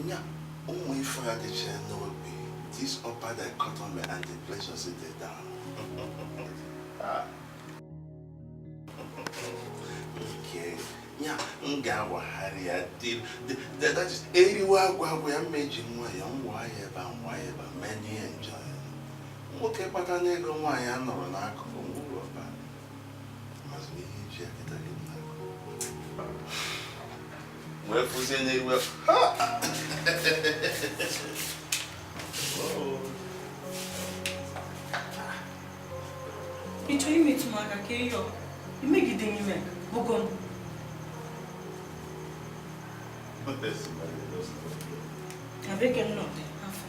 Nya ụmụ ife a dịcha n'obi, this upper dichotomy and the pleasures in the down. Ah. Nke ya m ga-awagharị ya dị that is eriwe agwa agwa ya mma eji nwa ya nwa ya ebe a nwa ya ebe a mee ihe enjoy. Nwoke kpata n'ego nwaanyị a nọrọ n'akụkụ ngwuru ọba mazụ na ihe eji ya kịta gị n'akụkụ wee fụzie n'eriwe. Ị chọrọ imetụ m aka ka ịyọ imegide n'ime bugo m. Na bekee m nọ afọ.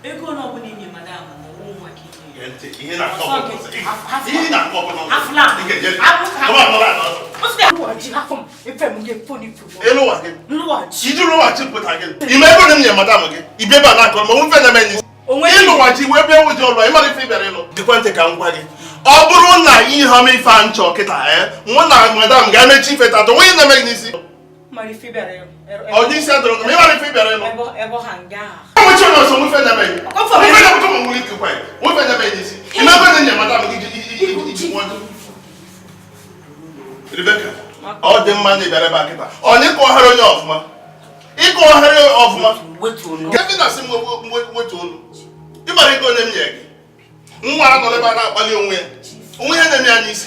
Ego na ọbụla inye madam nwa ka ime ego na nye madam gị ibe ebe a na-akọ ma nwefe na-eme n'isi ịlụwachi wee bịa ụjọ ụlọ ịmara ife ị bịara ịlụ dịkwa ntị ka m gwa gị ọ bụrụ na ihe ọma ife a nchọ kịta mụ na madam ga-emechi ife tata onye na-eme gị n'isi onye isi adọrọ gị ma ịmara ife ị bịara ịlụ nwechi onye ọzọ nwefe na-eme gị nwefe na-eme gị nwere ike kwa nwefe na-eme gị n'isi ime ego na nye madam gị iji nwa Rebeka ọ dị mma na ị bịara ebe a kịta onye kọghara onye ọfụma ịkọgharị ọfụma kevin na-asị m wetu olu ịmara ego onye m nye gị nwa anọrọ ebe a na-akpali onwe ya onwe ihe na-eme ya n'isi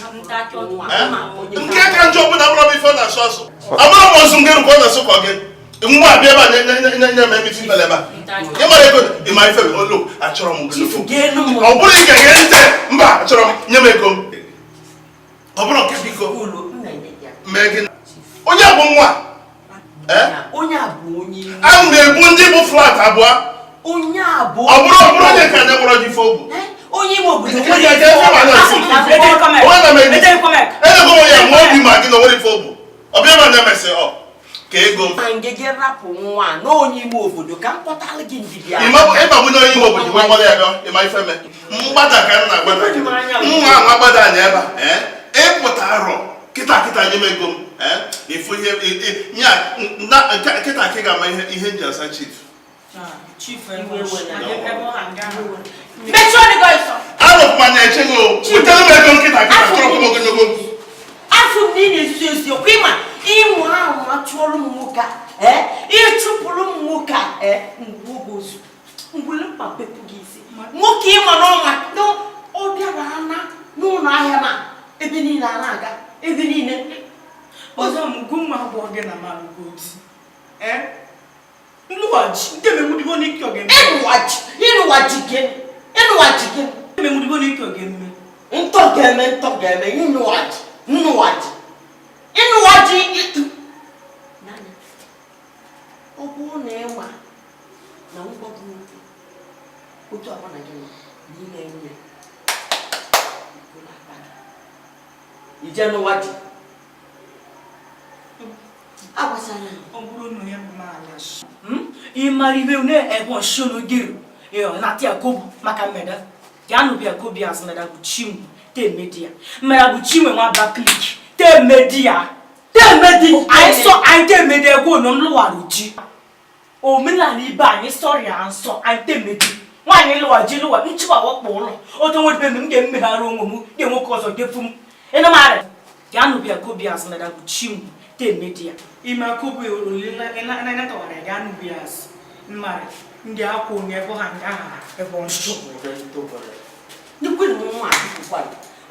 nke ka njọ ọbụla bụrụ ife ọ na-asụ asụ abụrụ m ozu ngeru ka ọ na-asụ ka ọ gị nwa abịa ebe a nye m ebe ife ebe a ịmara ego ịma ife olu achọrọ m ọ bụrụ ị ga-eghe ntị mba achọrọ m nye m ego m ọ bụrụ nke biko mee gị onye bụ nwa a na-ebu ndị bụ flat abụọ ọ bụrụ ọ bụrụ onye ka anyị gwọrọ gị ife ogbu enego ya ma obi ma gị na onwere ife ogbu ọbịa ma na-emesị ọ ka ego m ngege rapụ nwa na onye ime obodo ka m kpọtara gị ndidi ịbagbu onye ime obodo wee nwere ya bịa ịma ife me mgbada ka m na-agbada nwa ahụ agbada anyị ebe a ịpụta arọ kịta kịta nye m ego m ịfụ ihe kịta ka ị ga-ama ihe nji asa chief. Arụkwa na-eche gị wetara m ego nkịta kịta chọrọ m ogologo afọ m na ị na-ezuzu ezi okwu ịma ịnwa ahụ ma chụọrọ m nwoke a ịchụpụrụ m nwoke a ngwa ozu ngwere mkpa bepụ gị isi nwoke ịma n'ọnwa ọ bịara ana n'ụlọ ahịa ma ebe niile a na-aga ebe niile ọzọ m gụmma abụọ gị na malụgodi nlụghachi ndị emenwudibo n'ike ọ ga-eme ịlụghachi gị ịlụghachi gị emenwudibo n'ike ọ ga-eme ntọ ga-eme ntọ ga-eme ịlụghachi ịlụghachi ịlụghachi ọ bụrụ na ịma na ngwa gị otu akwa na gị n'ime nwunye ije n'ụwa ji ọ bụrụ na onye maala ịmara ibe na ebe ọshụnụ gịrụ nata yakobu maka mmeda ya nụ bịa kobi azụ mmeda bụ chinwe temedi ya mmeda bụ chinwe nwa Abakaliki temedi ya temedi anyị sọ anyị temedi egwu ono m lụwara ji omenala ibe anyị sọrịa nsọ anyị temedi nwaanyị lụwa ji lụwa nchịkwa wakpo ụlọ otu nwedebe m ga-emegharị onwe m ga nwoke ọzọ gefu m ịnụmarị ya nụ bịa kobi azụ mmeda bụ chinwe temedi ya ime kobi olile ya nụ bịa azụ mmarị ndị akwụ onye ebe ha nga ha ebe ọnụ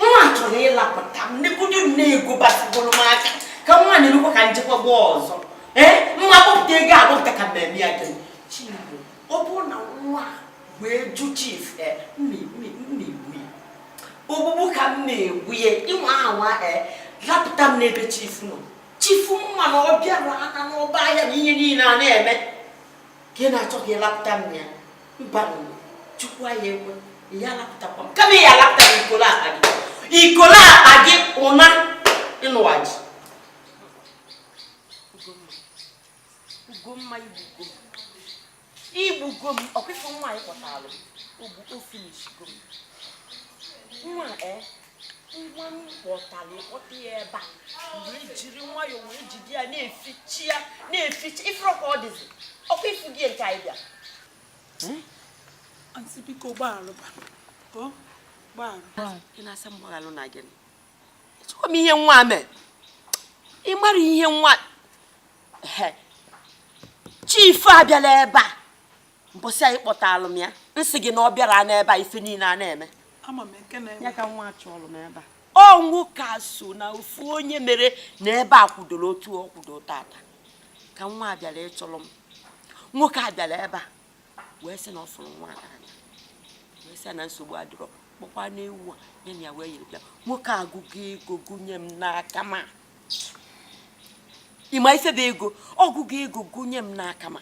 nwa chọrọ ịlapụta m nnekwudu nne ego basagoro m aka ka nwa na-emekwa ka njikwa gba ọzọ ee nwa akpọpụta ego akpọpụta ka mmemme ya gị Chibu ọ bụrụ na nwa wee jụ chief mma igbu ya Ogbugbu ka m na-egbu ya. Ịnwa anwa lapụta m n'ebe chifu nọ. Chifu mma na ọ bịara aka n'ọba ahịa na ihe niile a na-eme ka ị na-achọ ka ị lapụta m ya. Mba, Chukwu anyị ekwe ya alapụtakwa m. Kama ya alapụta m ikolo akpa gị, ikolo akpa gị ụna ịnụwa ji. Ugomma, igbugo m, igbugo m. Ọkwa nwa anyị kpọtalụ m ogbu ofinishigo m. Nwa nwa m kpọtara, ịkpọta ya ebe a, wee jiri nwayọọ wee jide ya na-efichi ya, na-efichi ifuru ka ọ dịzi. Ọkwa ifu gị nke anyị bịa. Aunty, biko gbagharụba. O, gbagharụ. Ị na-asa mgbaghalụ na gịnị? Echekwa m ihe nwa mee. Ị mara ihe nwa he. Chief abịala ebe a mbọsị anyị kpọtalụ m ya, nsị gị na ọ bịara n'ebe a, ife niile a na-eme. Ama m eke na-eme. Ya ka nwa chọrọ m ebe a. Ọ nwoke a so na ofu onye mere na ebe a kwudoro otu ọ kwudo tata ka nwa a bịara ịchọrọ m. Nwoke a bịara ebe a wee sị na ọ fụrụ nwa n'anya, wee sị na nsogbu adịrọ, kpọkwa n'ewu a ya na ya wee yiri bịa. Nwoke agụgo ego gụnye m n'aka, ma ịma ife bụ ego, ọgụgụ ego gụnye m n'aka, ma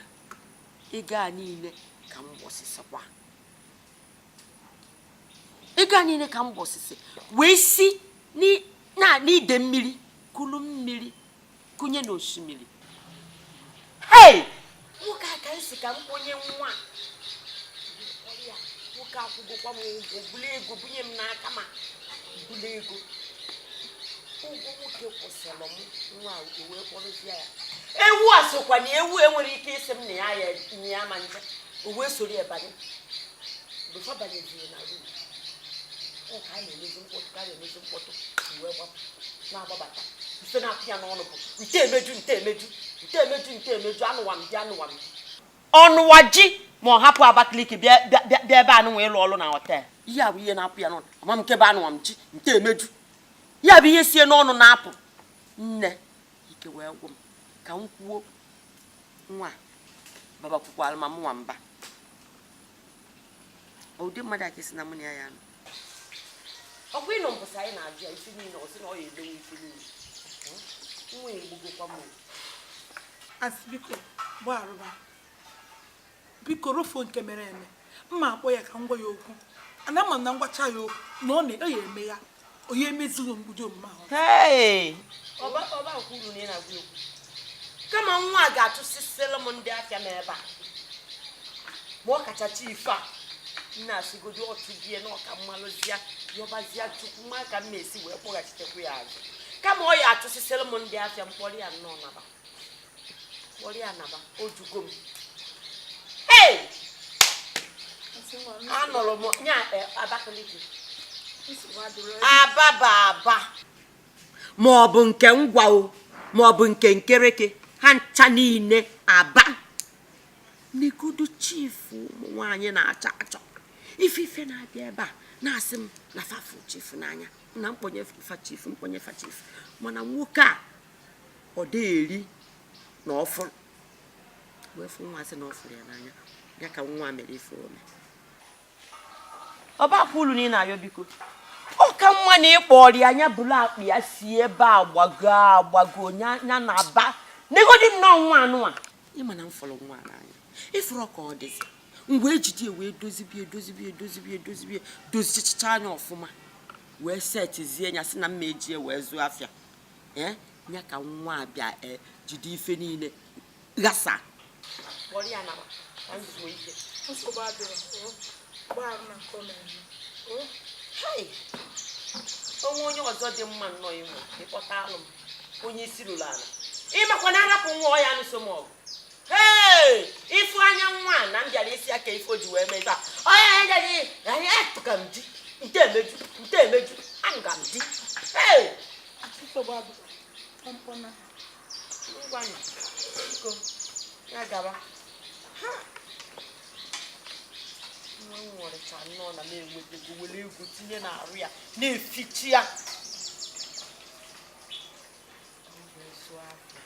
ego a niile ka m gbọsịsịkwa, ego a niile ka m gbọsịsị wee si n'ide mmiri kulu mmiri kụnye n'osimiri. Hei, nwoke a ka m si ka m kponye nwa ya. Nwoke akwụgokwa m ụgwọ, bulu ego bunye m n'aka, ma bulu ego ụgwọ nwoke kwụsịrị m nwa o wee kpọrọzie ya. Ewu a sokwa na ewu enwere ike ịsị m na ya ya nye ya ma nje o wee soro ya banye. Mgbe fa banyeziri na room, ọ ka a na-emezi mkpọtụ, ka a na-emezi mkpọtụ, wee gbapụ na-agbabata. Ife na-apụ ya n'ọnụ bụ nte emeju, nte emeju, nte emeju, nte emeju. Anụwa m di, anụwa m di, ọnụwa ji ma ọ hapụ Abakaliki bịa bịa bịa ebe anụnwa ịlụ ọrụ na hotel. Ihe a bụ ihe na-apụ ya n'ọnụ. Ama m nke bụ anụwa m ji nte emeju. Ya bụ ihe sie n'ọnụ na-apụ. Nne, ike wee gwụ m ka m kwuo. Nwa baba kwukwara ma mụnwa mba ụdị mmadụ a ka esi na mụ na ya ya nọ. Ọkwa ịnọ mbọsị anyị na-ajụ ya ife niile, ọ sị na ọ ya emenwu ife niile. Nwa egbugokwa m. Aunty, biko gbagharụba. Biko rofuo nke mere eme. Mma akpọ ya ka m gwa ya okwu. Ana ama m na ngwacha ya okwu na ọ na ọ ya eme ya. Onye emezighị mgbidi omume ahụ. Hey! Ọba ọba nke uru na ị na-agwa okwu. Kama nwa a ga-achụsịsịrị m ndị afịa m ebe a, ma ọ kacha ife a nna asịgodi ọtụ die na ọka mmalụzia yọbazia Chukwu ma ka m na-esi wee kpọghachitekwu ya azụ. Kama ọ ya achụsịsịrị m ndị afịa m, kpọrọ ya nnọọ naba, kpọrọ ya naba, o jugo m. Hey! Anọrọ m nya Abakaliki aba ba aba, ma ọ bụ nke ngwa o, ma ọ bụ nke nkereke, ha ncha niile aba n'egodo. Chief, ụmụ nwaanyị na-achọ achọ ife ife na-abịa ebe a na-asị m na fafụ chief n'anya, na mkpọnye fa chief, mkpọnye fa chief, mana nwoke a ọ dị eri na ọfụrụ wee fụ nwa sị na ọ fụrụ ya n'anya. Ya ka nwa mere ife ome. Ọba akwa ulu na ị na-ayọ, biko, ọ ka mma na ịkpọrọ ya anya bụrụ akpa ya si ebe a gbago agbago ya na aba negodi nnọọ nwa anụnwa. Ịma na m fọrọ nwa n'anya, ịfụrụ ka ọ dịzi mgbe ejide wee dozibie, dozibie, dozibie, dozibie, dozichicha anya ọfụma, wee setizie ya, sị na mma ejie wee zụọ afịa. Ee, ya ka nwa abịa jide ife niile ghasa. Kpọrọ ya naba ka m zuo ike. Nsogbu adịrọ. O, gbagharụ na nke o mere eme. O. Hei! Onwe onye ọzọ dị mma nnọọ inwe ịkpọta alụ m onye isi ruru ala. Ịmakwa na arapụ nwa ọya nụso m ọgụ. Hei, ịfụ anya nwa a na m bịara isi aka ife o ji wee mee taa. Ọya ya anyị atụka m di nte emeju, nte emeju, anụga m di. Hei! Nsogbu adịrọ. Kpọmkpọm na. Ngwanụ, biko, ya gaba ha. Nwa m nwụrịcha nnọọ na m enweta ego were ego tinye n'arụ ya na-efichi ya. Ka m wee zụọ afịa.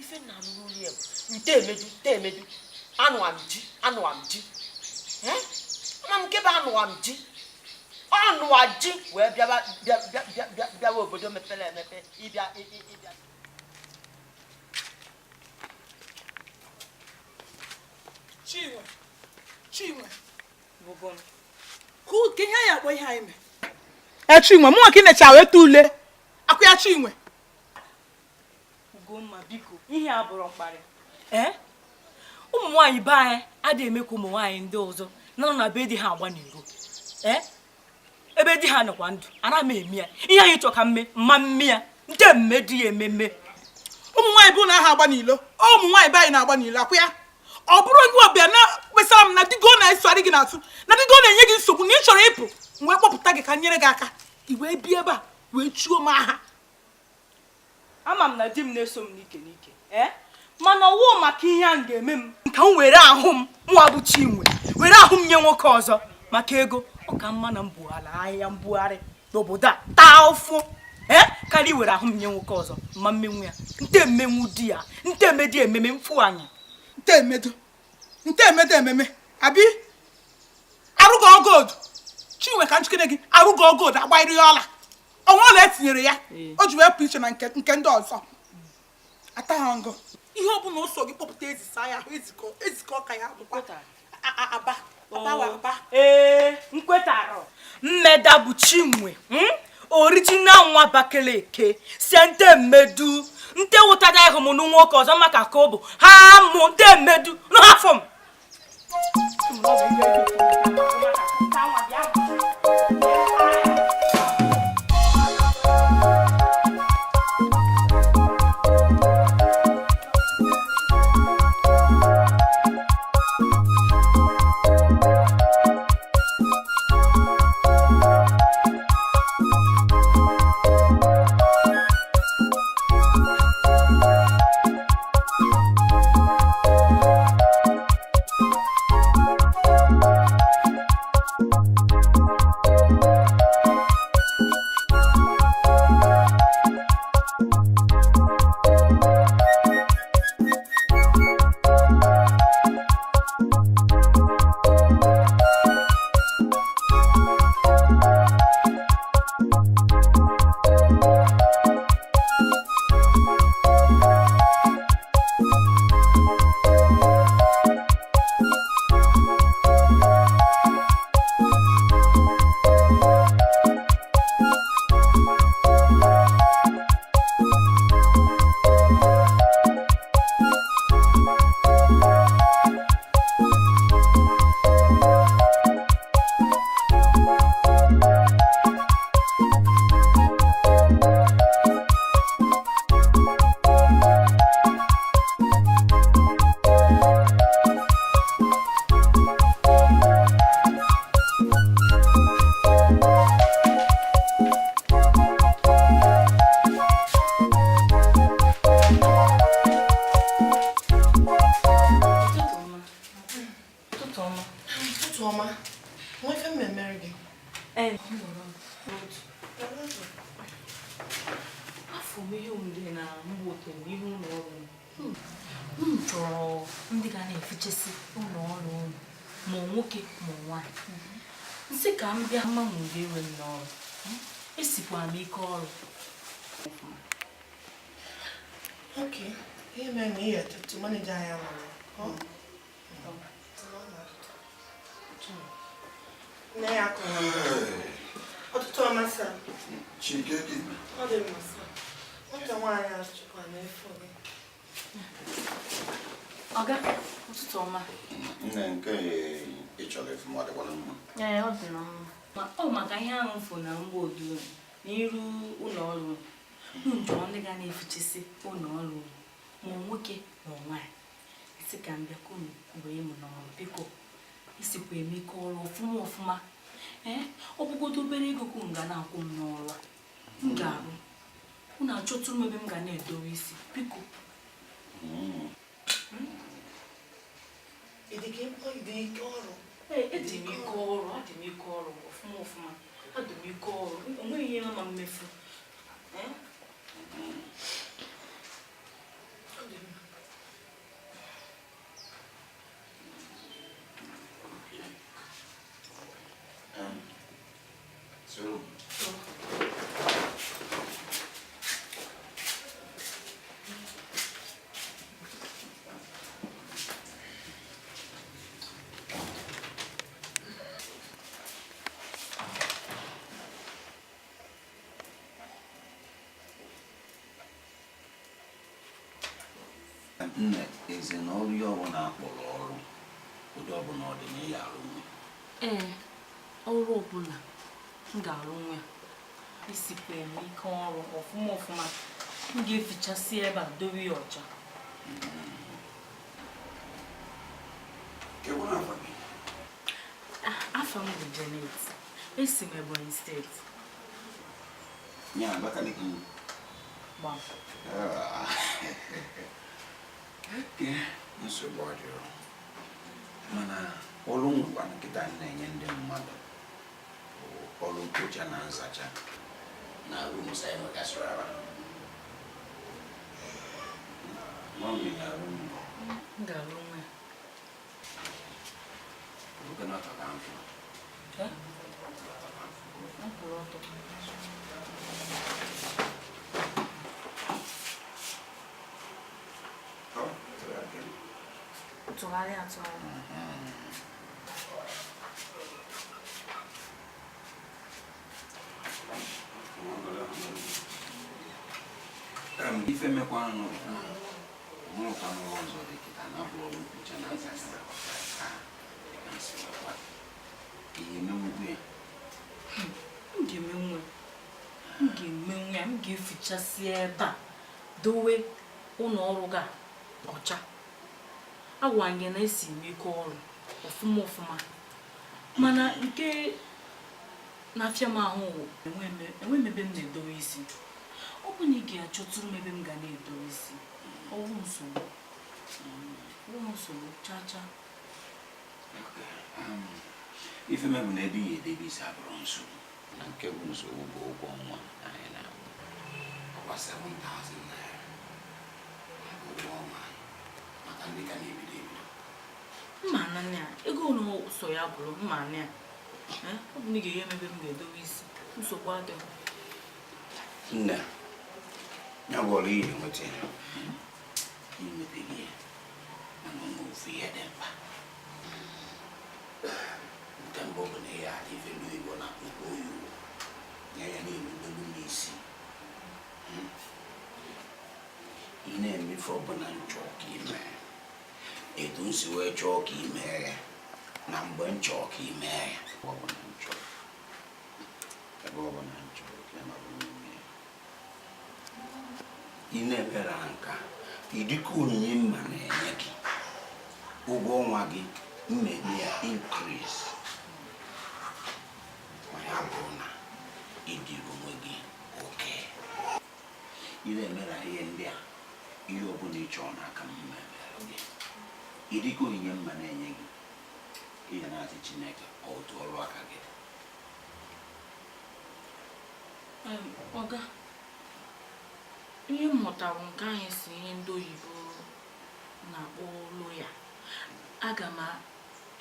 Ife nna m n'olu ya bụ nte emeju, nte emeju. Anụwa m ji, anụwa m ji. Ama m nke bụ anụwa m ji. Ọnụwa ji wee bịawa bịawa obodo mepere emepe ịbịa ịbịa. Chinwe, Chinwe, ka ihe anyị akpọ ihe anyị mee. E Chinwe, mụnwa ka ị na-eche wee tụ ule. Akwụ ya Chinwe. Ugomma biko, ihe a bụrụ mkparị. Ụmụ nwaanyị be anyị adịghị eme ka ụmụ nwaanyị ndị ọzọ nọ na be di ha agba n'iro. Ebe di ha nọkwa ndụ, ana m eme ya. Ihe anyị chọ ka mme, mma mme ya. Nte mme di ya ememe. Ụmụ nwaanyị bụ na ha agba n'ilo. Ụmụ nwaanyị be anyị na-agba n'ilo, akwụ ya. Ọ bụrụ gị ọbịa na kpesara m na digo na-esogharị gị n'azụ, na digo na-enye gị nsogbu na ị chọrọ ịpụ, m wee kpọpụta gị ka m nyere gị aka. I wee bịa ebe a wee chuo m aha. Ama m na di m na-eso m n'ike n'ike. Mana ọwụ maka ihe a ga-eme m ka m were ahụ m nwa bụ Chinwe were ahụ m nye nwoke ọzọ maka ego. Ọ ka mma na m bugharị ahịa mbugharị n'obodo a taa ụfụ karịa iwere ahụ m nye nwoke ọzọ ma mmenwu ya nte mmenwu di ya nte emedi ememe mfu anyị nte emedo nte emedo ememe abi arụgo gold Chinwe ka njikere gị arụgo gold agbanyere ya ọla onwe ọla etinyere ya o ji wee pụ iche na nke ndị ọzọ ata ha ngụ ihe ọ bụla ụsọ gị kpọpụta ezisa ya ahụ ezikọ ka ya bụkwa aba aba ee nkwetarụ mmeda bụ Chinwe original nwa Abakaliki si nte mmedu nte wụtada ịhụ m nwoke ọzọ maka ka ọ bụ ha mụ nte mmedu n'afọ m. Ọga, ụtụtụ ọma. Nne nke ị chọrọ efu ma ọ dịkwa mma. Ee, ọ dị na mma. Ọ maka ihe ahụ mfụ na mgbe odu n'iru ụlọ ọrụ unu chọrọ ndị ga na-efichisi ụlọ ọrụ ma nwoke ma nwaanyị. Isi ka m bịa ka unu wee mụ n'ọrụ biko isikwa eme ike ọrụ ọfụma ọfụma. Ee, ọ bụgodo obere ego ka unu ga na-akwụ m n'ọrụ a. M ga-arụ. Unu achọtụrụ m ebe m ga na-edowe isi biko. Eji m ike ọrụ, adị m ike ọrụ ọfụma ọfụma. Adị m ike ọrụ, o nweghị ihe ma mmefu. Soro m. Nne eze na ọrụ ya ọbụla akpọrọ ọrụ ụdị ọbụla ọ dị na ya arụ nwe. Ee, ọrụ ọbụla m ga-arụ nwa ya. Isikwa m ike ọrụ ọfụma ọfụma. M ga-efichasị ebe a dowe ya ọcha. Afọ m bụ Janet. Esi m Ebonyi steeti. Ya Abakaliki. Gbam. Nsogbu adịrọ. Mana ọrụ nwekwa nkịta na-enye ndị mmadụ bụ ọrụ mkpocha na nzacha na rooms anyị nwegasịrị aba. Mọmị na-arụ m. M ga-arụ nwa ya. Oge na ọtọ ka mfụ. M kwụrụ ọtọ. Tụgharịa atụgharị. Ife mekwanụ mụrụkwa n'ụlọ ọzọ dị kịta na abụ ọrụ mkpocha na nzacha dịka nsi wakwa ihe emenwukwu ya. M ga-emenwu ya. M ga-emenwu ya. M ga-efichasị ebe a dowe ụlọ ọrụ gị a ọcha. Agwa gị na esi m ike ọrụ ọfụma ọfụma, mana nke na-afịa m ahụ enwe m ebe m na-edowe isi. Ọ bụ na ị ga-achọtụrụ m ebe m ga na-edowe isi, ọwụ nsogbu, ọwụ nsogbu chaa chaa. Ife mebụ na ebe ihe edebe isi abụrụ nsogbu, na nke bụ nsogbu bụ ụgwọ ọnwa anyị na-akwụ. Ọkwa 7,000 naira ụgwọ ọnwa maka ndị ka na-ebido ebido. Mma ananya ego ụlọ so ya bụrụ mma anya. Ọ bụ na ị ga-enye m ebe m ga-edowe isi, nsogbu adịghị. Nne, ya bụ ọrụ iyi nweta ya. Inweta gị ya, mana ọ nwere ofu ihe dị mkpa. Nke mbụ bụ na ya adị ife ndị oyibo na-akpọ oyi nye ya na-erubelu n'isi. Ị na-emefe ọbụla nchọ ka ime etu m si wee chọọ ka ime ya na mgbe m chọọ ka ime ya ọbụla nchọ ebe ọbụla nchọ ka ịnọrọ n'ime ya. Ị na-emere nka ịdịka onyinye mma na-enye gị ụgwọ ọnwa gị mmemme ya increase ma ya bụrụ na ịdịrị onwe gị oke. Ị na-emere ihe ndị a ihe ọbụla ị chọrọ n'aka m mere gị ịdịka onyinye mma na-enye gị ị ga na-asị Chineke otu ọrụ aka gị. Ọga, ihe m mụtara nke anyị si ihe ndị oyibo na-akpọ lawyer. Aga m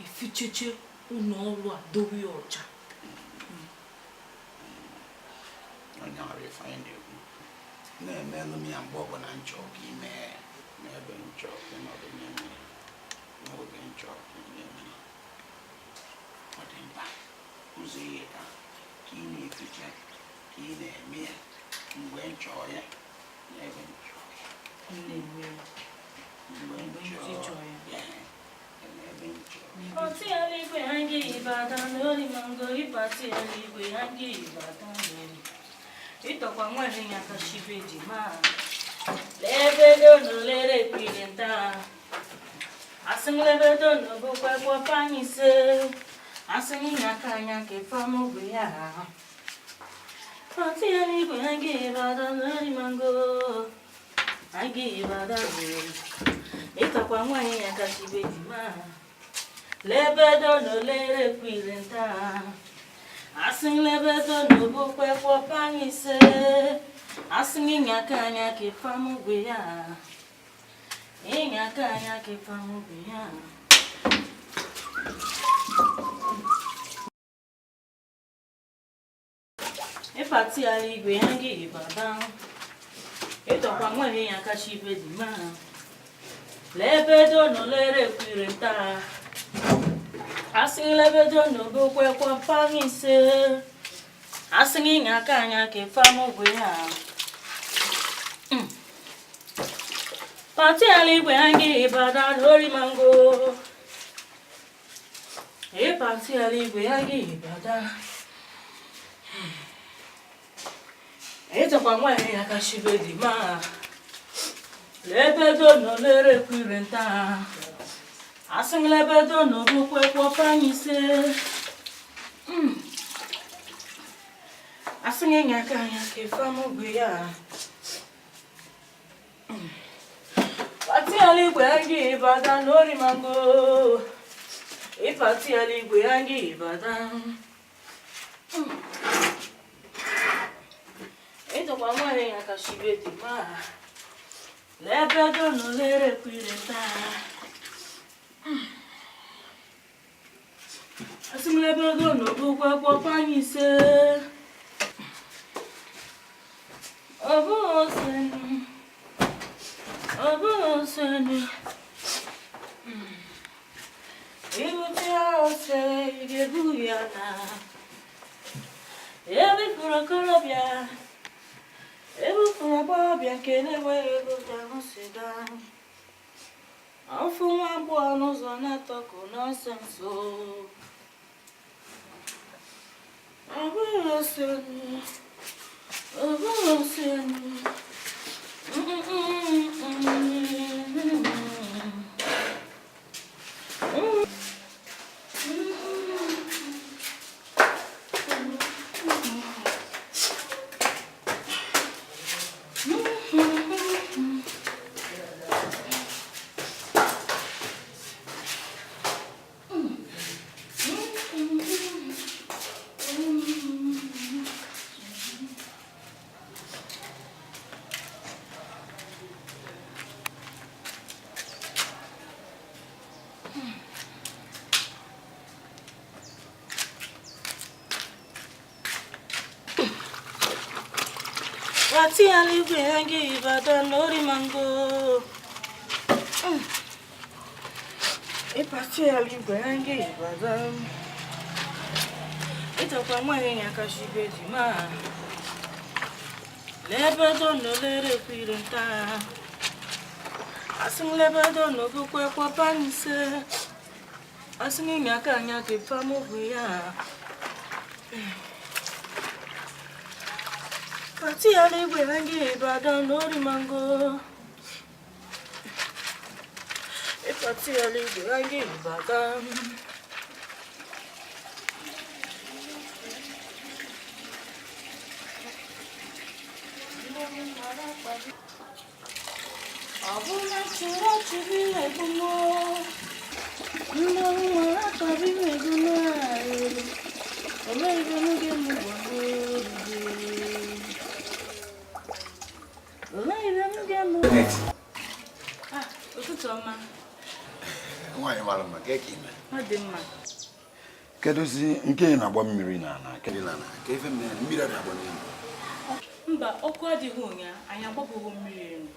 eficheche ụlọ ọrụ a dowe ya ọcha. Onye ọrụ ife anyị na-ekwu na-emelụ m ya mgbe ọbụla nchọ ka ime ya n'ebe nchọ ka ịnọdụ na-eme ya n'oge nchọ ka ị na-eme ya. Ọ dị mkpa ụzọ ihe ka ị na-eficha ka ị na-eme ya mgbe nchọ ya n'ebe nchọ ya. Mgbe nchọ ya n'ebe nchọ. Pati eluigwe hangi Ibadan lórí mango ìpàtí eluigwe hangi Ibadan lórí. Ìtọ̀kwa nwere ya ka shibe ji maa. Lebe dono lere kwilenta. Asị m lebe dono bụkwa ekwe anyị ise. Asị m ya ka anya ka ife amụgbe ya. Pati eluigwe hangi Ibadan lórí mango. Hangi Ibadan lórí. Ìtọ̀kwa nwere ya ka shibe ji maa. Lebe dono lere kwilenta. Asị m lebe dono bụkwa ekwe anyị ise. Asị m ịnya aka anya ka ife amụgbe ya. Ịnya aka anya ka ife amụgbe ya. Ịpati ya igwe ya gị ịbada. Ịtọkwa nwaanyị ya kacha ibe dị mma. Lebe dono lere kwire nta. Asị lebe dono bụkwe kwa mfami ise. Asị gị nya aka anya ka ịfam ogwe ya. Pati ala igwe ya gị ịbada n'ori mango. Ịpati ala igwe ya gị ịbada. Ịtọkwa nwaanyị ya kacha ibe dị mma. Lebe dono lere kwire nta. Asị m lebe dono bụkwe kwa mfami ise. Asị gị nya aka anya ka ịfam ogwe ya. Pati ala igwe ya gị ịbada n'ori mango. Ịpati ala igwe ya gị ịbada. Ịtọkwa nwaanyị ya kacha ibe dị mma. Lebe dono lere kwire nta. Asị m lebe dono bụkwa kwọpanye ise. Ọ bụghị osenu. Ọ bụghị osenu. Ibute ya ose, ị ga-ebu ya na. Ebifuru okorobịa, ebufuru agbọghọbịa nke na-enweghị ego ji aṅụ sịga. Ọfụ nwa agbọghọ n'ụzọ na-atọkụ nọnsensị. Ọ bụghị osenu. Ọ bụghị osenu. Pati ala igwe ya gị ịbada n'ori mango. Ịpati ala igwe ya gị ịbada. Ịtọkwa nwaanyị ya kacha ibe dị mma. Lebe dono lere kwire nta. Asị m lebe dono bụkwa kwapa ise. Asị m inye aka anya ka ịfam ogwe ya. Pati ala igwe ya gị ịbada n'ori mango. Ịpati ala igwe ya gị ịbada. Ọ bụla chụrụ achụrụ egbu m. Ndị nwere akpabi egbu m. Olee ibe m ga-eme gwa m Olee ibe m ga-eme? Ah, ụtụtụ ọma. Nwaanyị mara mma, ka ime. Ọ dị mma. Kedụzi nke ị na-agba mmiri n'ala kedu n'ala ka ife mere mmiri adị agba n'elu? Mba, ọkụ adịghị ụnyaahụ, anyị agbapụghị mmiri elu.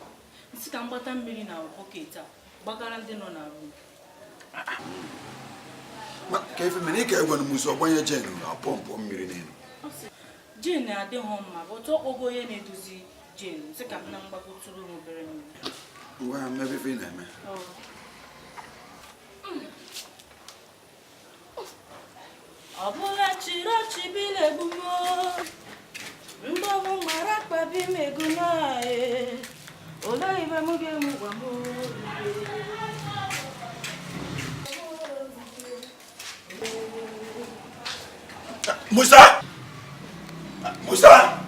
Nsị ka m gbata mmiri na bọket a gbagara ndị nọ na rum. Ma ka ife mere ị ka egwe muso gbanye jen na pọmpụ mmiri n'elu. Ọ sị jen adịghị mma, bụtụ ọkpọgo onye na-edozi jen, nsị ka m na mgbagotụrụ m obere mmiri. Ngwa mmebe ife ị na-eme. Ọ bụla chịrị ọchị bila egbumo. Ndị ọmụ mara akpabi m ego na Olee ibe m ga-emu gwa m Musa! Musa!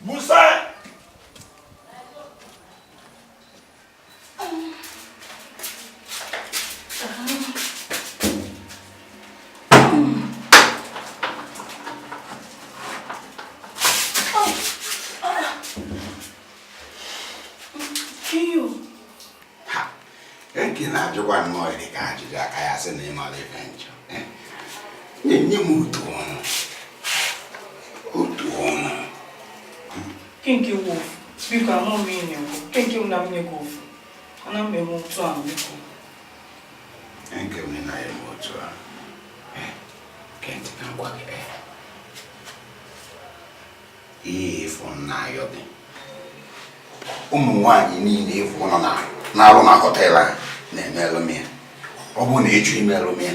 Musa! Kiyo. Ha! Nke na-ajụkwa nnọọ dị ka ajụjụ aka ya sị na ịmara ife nchọ. Nye m utu ọnụ. Kenke wụ ofu. Biko ama m ihe na-ekwu. Kenke m na m nye gị ofu. Ana m eme otu a biko. Nke m na ya eme otu a. Kentị ka m gwa gị. Ihe ịfụ na-ayọ gị. Ụmụ nwaanyị niile ịfụ nọ na-arụ na họteelụ a na-emelụ m ya. Ọ bụrụ na ịchọ imelụ m ya,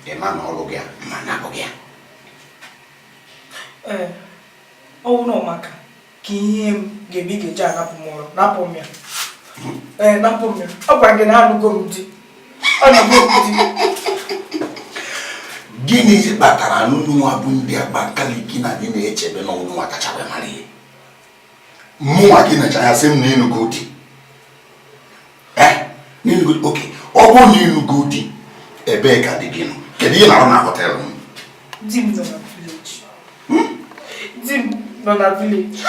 ị ma na ọlụ gị a ma napụ gị ya. Ee, ọ wụrụ maka ka ihe m ga-eme ị ga-eji anapụ m ọrụ, napụ m ya. Ee, napụ m ya. Ọ gwara gị na anụgo m di. Anụgo m di. Gịnị kpatara nnụnwa bụ ndị Abakaliki na gị na-echebe na ọnụnwa kacha wee mara ihe? Mụnwa gị necha ya sị m na ịnụgo di. N'ịnụgo di, oke, ọ bụrụ na ịnụgo di, ebee ka di gị nọ? Kedu ihe na-arụ na họteelụ m? Di m nọ na village. Di m nọ na village.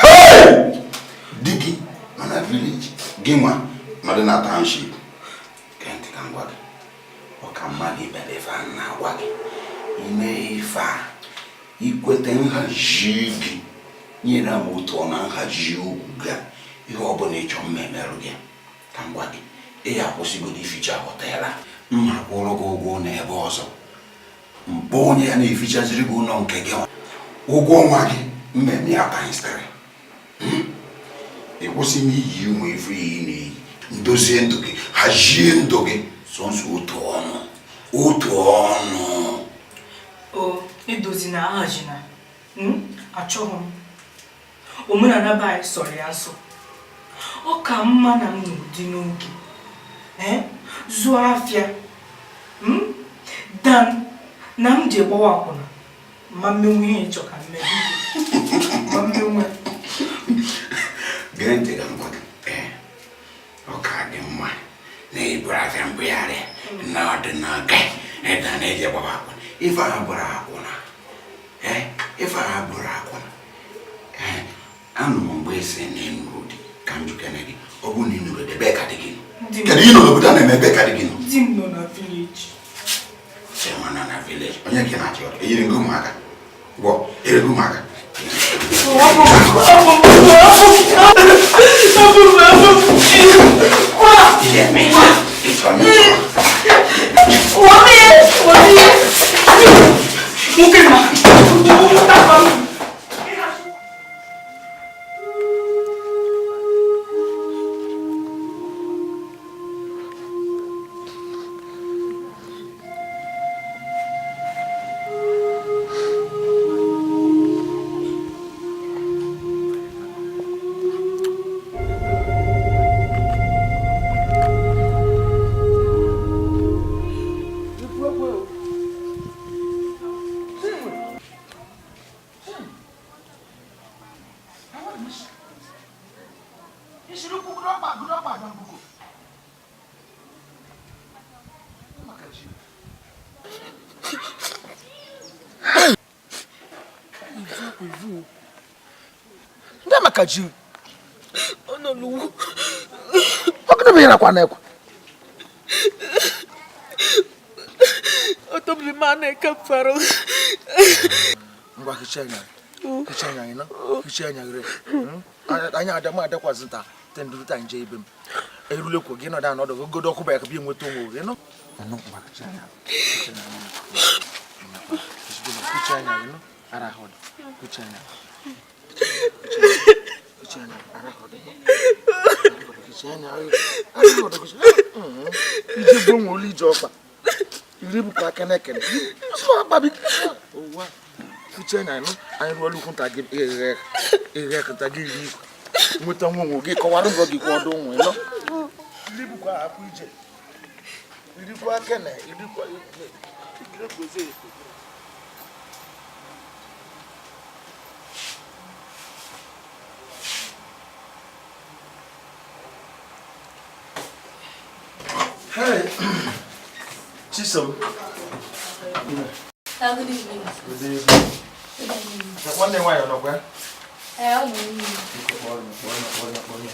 Di gị nọ na village, gị nwa nọdụ na township. Gee ntị ka m gwa gị, ọ ka mma gị bịara ife a na-agwa gị. Ime ife a, ikwete nhazi gị, nyere m otu ọ na nhazi okwu gị a, ihe ọbụla ị chọrọ mma emerụ gị, ka m gwa gị, ị ya akwụsịgodo ificha họteelụ a, mma kwụrụ gị ụgwọ n'ebe ọzọ. Mpụ onye ya na-efichaziri gị ụlọ nke gị, ụgwọ ọnwa gị mmemme ya times 3. Ị kwụsị n'iyi ụmụ ife iyi na-eyi, ndozie ndụ gị, hazie ndụ gị, sọnsọ otu ọnụ, otu ọnụ. O, edozi na ahazi na, achọghị m. Omenala be anyị sọrọ ya nsọ. Ọ ka mma na m n'ụdị n'oge. Zụọ afịa. Dan na m ji gbawa akwụna. Ma mmenwu ihe ịchọ ka mme. Ma mmenwu. Gee ntị ka m gwa gị. Ọ ka dị mma na iburu afịa mbugharị na ọdịnaga ịda na eji gbawa akwụna. Ife a bụrụ akwụna. Ife a bụrụ akwụna. Anụ m mgbe esi na ịnụrụ di ka m jukene gị. Ọ bụrụ na ịnụrụ di, ebee ka di gị nọ? Kedu ihe nọ n'obodo a na-eme ebee ka di gị nọ? Di m nọ na village. Sị nwa nọ na village. Onye gị na-achị ọdụ? Eyiri gị ụmụaka? Gwọ, eyiri gị ụmụaka? Ndị Ọ gịnị bụ ihe nakwa na-ekwe? Ngwa hichaa anya, hichaa anya na hichaa anya gịrị. Anya ada m adakwazi nta te nduru ta nje ibe m. Erulekwa gị nọdụ anọdụ godo ọkụ bụ ya ka bịa nweta onwe gị nọ. Nọ ngwa hichaa anya. Hichaa anya gị nọ. Ara ahụ dị. Hichaa anya. Hichaa anya. Ara ahụ dị. Hichaa anya. Ara ahụ dị. Ije bụ onwe olu ije ọkpa. Iri bụkwa aka na-ekene. Sọ akpa bi. Ụwa. Hichaa anya nọ. Anyị ruo olukwu nta gị eghe eghe nta gị iri ikwe. Nweta nwa onwe gị kọwara ngọ gị kwa ọdụ onwe nọ. Iri bụkwa akwụ ije. Irikwa akene, irikwa ikere. Hey, Chisom. Good evening. Good evening. Nwanne nwaanyị ọ nọkwa ya? Ee, ọ nọ n'ime. Biko kpọrọ m, kpọrọ m, kpọrọ m, kpọrọ m.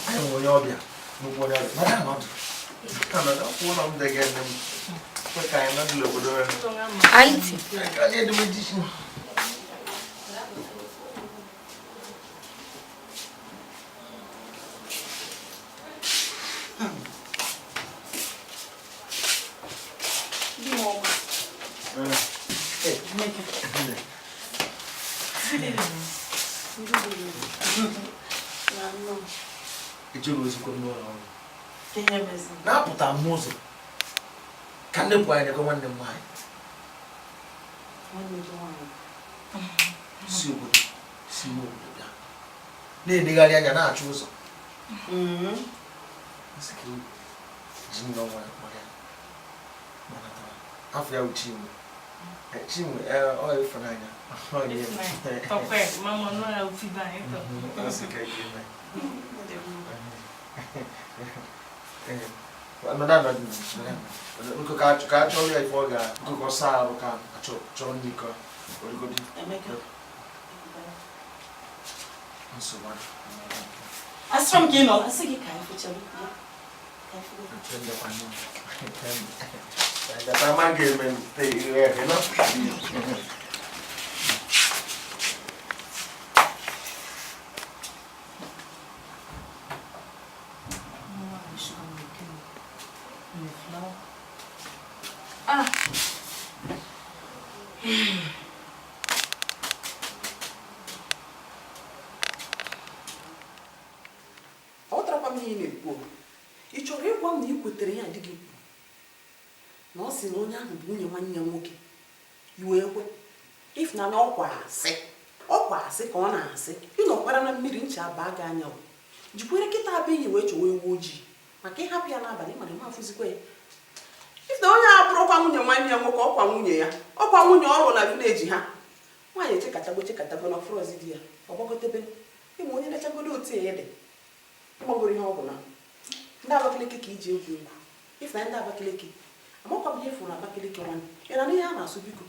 Anyị nwere onye ọbịa, nnukwu onye ọbịa. Mada anọdụ. Anọdụ, ọkwụ ụlọ m dege nne m. Kwe ka anyị nọdụ n'obodo ya. Aunty. Ka anyị edobe ji. Ejere ozikwa n'ụlọ ọrụ na-apụta m n'ụzọ ka nne bụ anyị nekwa nwanne m nwaanyị si obodo si ime obodo bịa na-elegharị anya na-achọ ụzọ ji nnọọ nwa kpọrọ ya afọ ya Chinwe Chinwe ọ Ịfụnanya ka a chọrọ ya ife ọ ga nkụkọ saa arụ ka chọrọ ndị ka origodi nsogbu asịrọ m ka ị nọ asị gị ka anyị fụchaa. Ị chọrọ ịgwa m na ị kwetere ya dị gị kwuru na ọ sị na onye ahụ bụ nwunye nwanne ya nwoke iwe ekwe Ịfụnanya ọkwa asị ka ọ na-asị ịnọkwara na mmiri ncha baa gị anya jikwere kịta abụ enyi wee chọwa ewu ojii maka ịhapụ ya n'abalị mana ma afụzikwa ya. Ịfụnanya onye a bụrụkwa nwunye nwanne ya nwoke ọkwa nwunye ya ọkwa nwunye ọrụ na vileji ha nwaanyị echekatago chekatago na ọfụrọzi di ya ọ gbagotebe ịma onye lechagodo otu ya dị ịgbagoro ihe ọ bụ na ndị Abakaliki ka iji egwu egwu. Ịfụnanya ndị Abakaliki amakwa m ihe fụrụ Abakaliki nwanne ị na ihe a na-asụ biko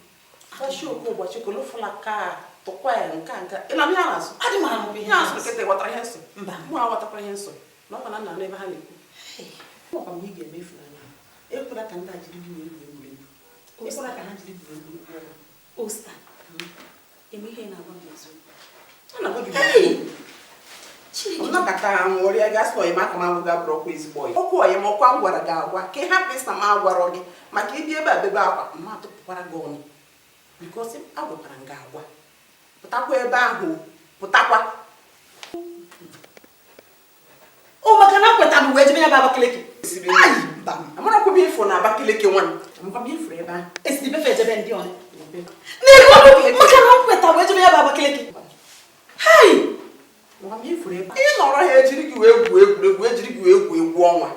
fashi oke ụbọchị kolofụla ka tụkwa ya nka nka ị na ihe a na-asụ ihe asụ nkịtị ghọtara ihe nsọ mụ aghọtakwara ihe nsọ na ọkwa na nna n'ebe ha na-ekwu ọkwa mgbe ị ga-eme Ịfụnanya ekwela ka ndị a jiri gị wee egwu egwuregwu ekwela ka ha jiri gị wee egwu egwu Osta eme ihe na-agwa m eziokwu a na-agwa gị nnọkọta ṅụrịa gasị ọyị maka m abụghị abụrụ ọkwa ezigbo ọyị okwu ọyị m ọkwa m gwara gị agwa ka ị hapụ ịsa m agwarọ gị maka ịbịa ebe a bebe akwa mma tụpụkwara gị ọnụ bikọsi agwakwara m gị agwa pụtakwa ebe ahụ pụtakwa o maka na kweta m wee jebe ya bụ Abakaliki amarakwa m ifụ na Abakaliki nwa m amakwa m ifụrụ ebe ahụ esiri befe ejebe ndị ọnụ n'ego maka na kweta wee jebe ya bụ Abakaliki hei ị nọrọ ha ejiri gị wee gwuo egwuregwu ejiri gị wee gwuo egwu ọnwa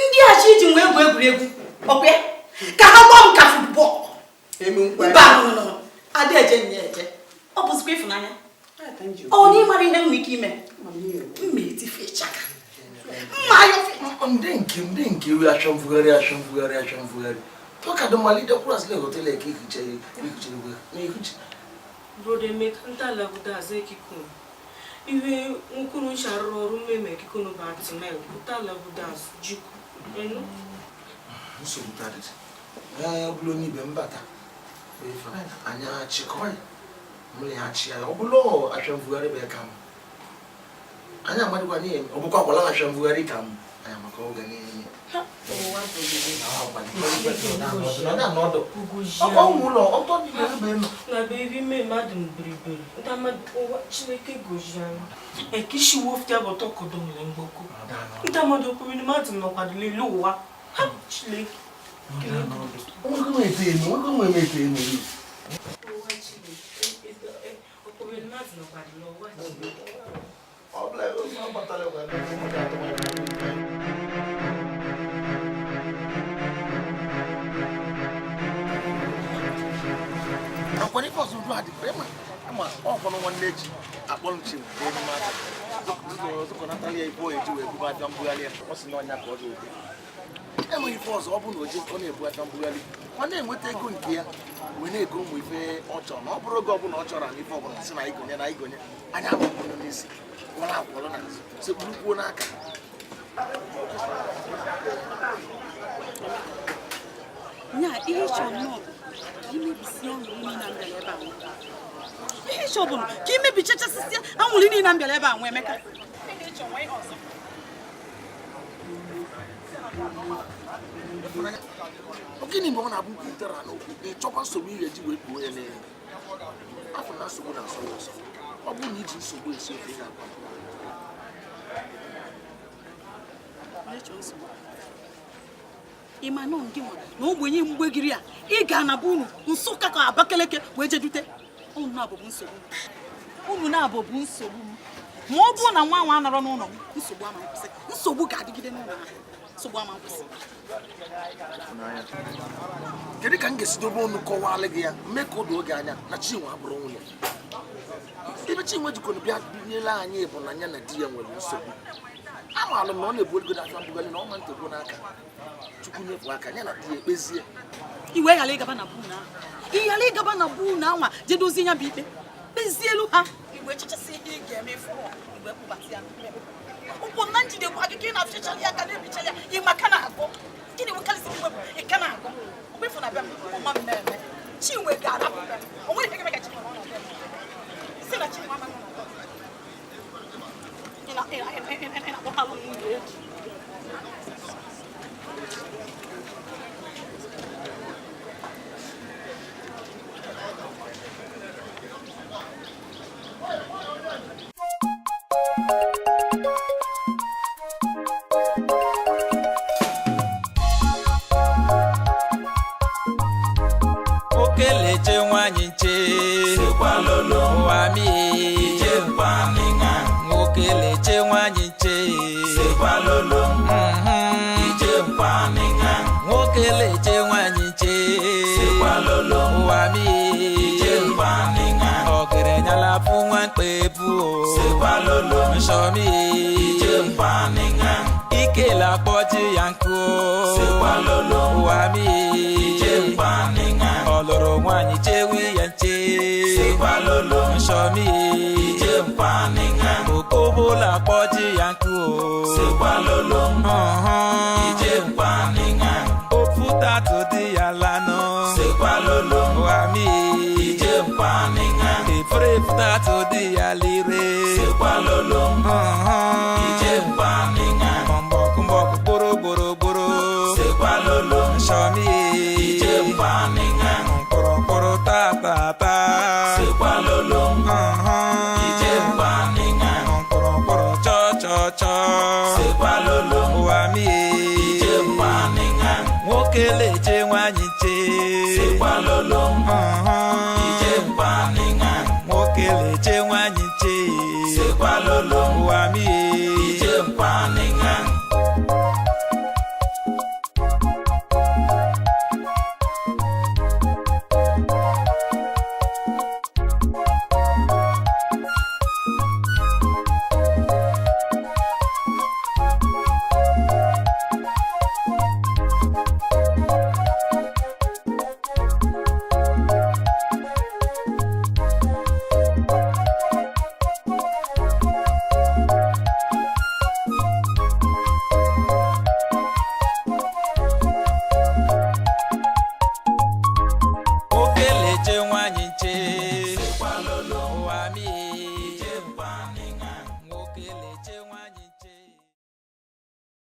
ndị achị iji wee gwuo egwuregwu ọkwa ya ka ha gbaa m ka futbọọlụ mba ada eje nye eje ọ bụzikwa Ịfụnanya ọ na ịmara ihe m nwere ike ime mma etife ịchaka mma ayọfe ndị nke achọ mfugharị achọ mfugharị achọ mfugharị tọka dị mmalite kwuru asịla họtelụ ka ihiche ihiche na ihiche Brother Emeka ntalaguda azekiko ihe nkuru nsharụrụ ọrụ mmemme kikono bụ atịmel ntalaguda jikụ enu nsogbu tarịrị ọ bụla onye ibe mbata anya chịkọ ya mụrụ ya achị ya ọ bụla achọ mfugharị bụ ya ka m anya amadịkwa n'ihe ọ bụkwa akwala achọ mfugharị ka m anya maka oge niile na bebi mme mmadụ mberiberi ndị mmadụ ụwa Chineke gozie anyị ekishi wofute bụ tọkọdọmle mgboko ndị mmadụ okwuru mmadụ nọkwadịla elu ụwa ha Chineke Akwani ife ọzọ udu adị ma ọ kwọrọ nwanne echi akpọrọ nchi zụkọnatara ya ife oyi ji wee buba afịa mbugharị ya ọ sị na ọnya ka ọ ga-ebu enweghị ife ọzọ ọ bụ na oji ọ na-ebu afịa mbugharị ọ na-enweta ego nke ya wee na-ego ụmụ ife ọ chọrọ na ọ bụrụ oge ọbụla ọ chọrọ na ife ọbụla sị na igonye na igonye anya agbapụrụ n'isi kwọrọ akwọrọ n'azụ sekpurukwuo n'aka nya ihe chọrọ nnọọ bụ ka imebisi anwụrụ niile m bịara ebe a ihe chọrọ bụ ka imebichachasịsịa anwụrụ niile m bịara ebe a nwa Emeka. Gịnị mgbe ọ na-abụ kwutere n'okwu ị chọkwa nsogbu ị ga-eji wee kpuo ya n'elu afọ na nsogbu na-asọ ya ọsọ ọ bụrụ na iji nsogbu esi ofe ị ga-agwa Ịma nọ ndị nwa na ogbenye mgbegiri a ị ga na be unu Nsụka ka Abakaliki wee jedute unu na-abụ bụ nsogbu m. Unu na-abụ bụ nsogbu m ma ọ bụrụ na nwa nwa anọrọ n'ụlọ m nsogbu ama nkwụsị nsogbu ga-adịgide n'ụlọ ahụ nsogbu ama nkwụsị. Kedu ka m ga-esi dobe ọnụ kọwalụ gị ya mee ka o doo gị anya na Chinwe abụrụ nwunye ebe Chinwe jikọrọ bịa binyere anyị bụ na ya na di ya nwere nsogbu amaala m na ọ na-ebu ego n'afịa mbugharị na ọ ma ntegbo n'aka Chukwu nyefu aka ya na di ya ekpezie iwe ghara ịgaba na buu na ị ghara ịgaba na buu na anwa jee dozie ya bụ ikpe kpezielu ha igwe chechasị ihe ị ga-eme ịfụrụ igwe kpụbata ya ụkwụ na njidekwa gị ka ị na-afịachara ya aka na-ebichara ya ịma ka na-agụ gịnị nwekarịsị mgbe bụ ị ka na-agụ mgbe ịfụ na bịa m ụma m na-eme Chinwe ga-arapụ bịa m o nwere ihe ga-eme ka Chinwe nọ na bịa m si na Chinwe ama nọ na bịa m ị na-akpọkalụ m nwunye eji. Okeleche nwanyị nche ụwa mi nwoke nwanyị nche nwoke leche nwanyị nche ụwa mi ọgịrịnyala fụ nwamkpa ebu nsọmi ike lakpọji ya nkụ ụwa mi ọ lụrụ nwaanyị chewe ya nche nsọmi okobola kpọji ya nkụ ofu tatu dị ya lanụ ụwa mi efere tatu dị ya lire mbọkụ gboro gboro gboro nsọmi mkpụrụ mkpụrụ ta ta ta mkpụrụ mkpụrụ chọ chọ chọ ụwa mi nwoke leche nwanyị nche.